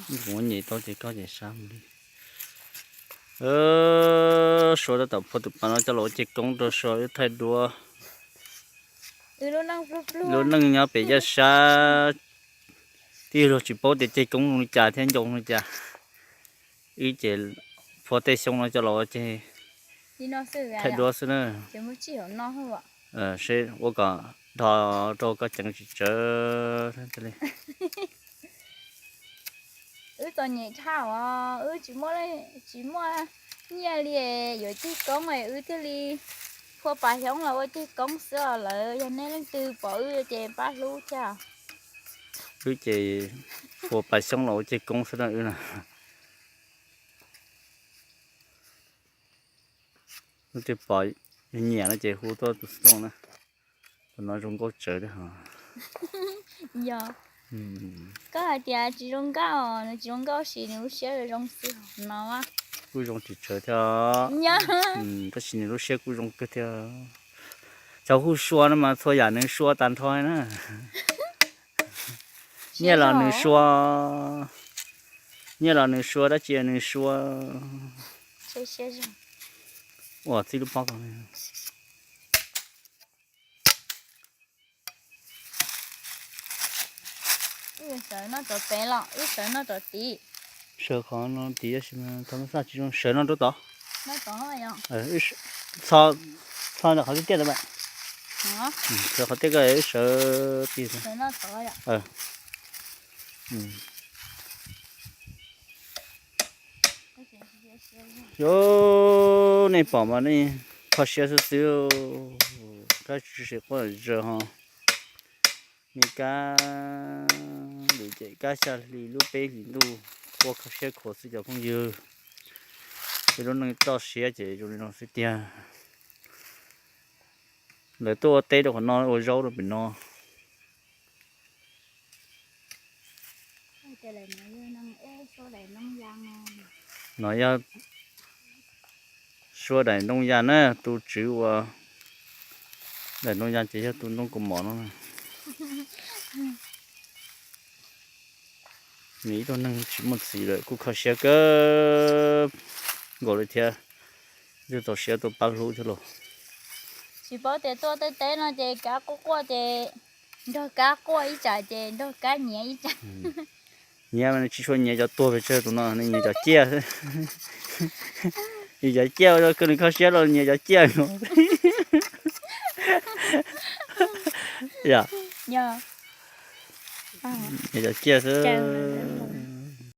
Kuv muab nyem tau ces koj ces sab mus li. Suav tab tom phua tus pas no coj los ua ceg koob rau Suav wb thaij duab. Lub neej nyob pem yaj sab, twb yog luag tsis paub tias ceg koob zoo li cas thiab ncoo zoo li cas. Wb ces phua tej xyoob no coj los ua ceg thaij duab xwb na. Seb ua kom dhos rau koj ceev tsis tsawv li. Wb txom nyem dhau os, wb tsis muaj, tsis muaj nyiaj li yuav ceg koob es wb thiaj li phua pas xyoob los ua ceg koob xwb os. Lawv yog nej leej twg pom wb ces pab hlub thiab. Wb ces phua pas xyoob los ua ceg koob xwb na wb na. Leej twg pom nyiam no ces hu tuaj tus xov tooj na. Tus no zoo nkauj tsawv thiab hos. Yog. Koj hais tias tsis zoo nkauj, nws tsis zoo nkauj sis nws lub siab zoo xwb no. Kuj zoo tsis tsawg thiab. Tab sis nws lub siab kuj zoo kawg thiab. Cov hu Suav no mas txhua yam nws Suav tag nrho na. Nyiaj los nws Suav, nyiaj los nws Suav, dab tsi nws Suav. Ua txij lub pob ko. Wb sawv noj rov pem los wb sawv noj rov tid. Sawv qhov no tid tab sis thov xaj tsis zoo, sawv noj rau tod. Txho ntawm qhov tiaj tiaj ntawd mas. Sawv qhov tiaj ko wb sawv tid. Yog nej pom mas nej kho siab xwb xwb. Kab tsis quaj zaws ho. Me kab lwm cem kab xya hli lub peb hlis ntuj, quaj kho siab khuav xwb cov phooj ywg. Peb lub neej toj siab ces zoo li no xwb tiag. Lawv tuaj ua teb rau qhov no ua zaub rau pem no. No yog suab daim ntoo yas na, tus tswv uas daim ntoo yas ces yog tus ntoo kaus mom no. Nws ib tug neeg tsis muaj txiv lawm kuj kho siab kawg nkaus li thiab. Yog txaus siab tuaj pab hlub thiab los. Tsis paub tias tuaj tej teb no ces kab quaj quaj ces nrog kab quaj ib tsam ces nrog kab nyiav ib tsam. Nyiav mas nws tsis tshua nyiav cov tuag pes tsawg tus no, nws nyiav cov ciaj xwb. Nyiav cov ciaj ua rau nws kho siab los nyiav cov ciaj no. Yog, nyiav cov ciaj xwb.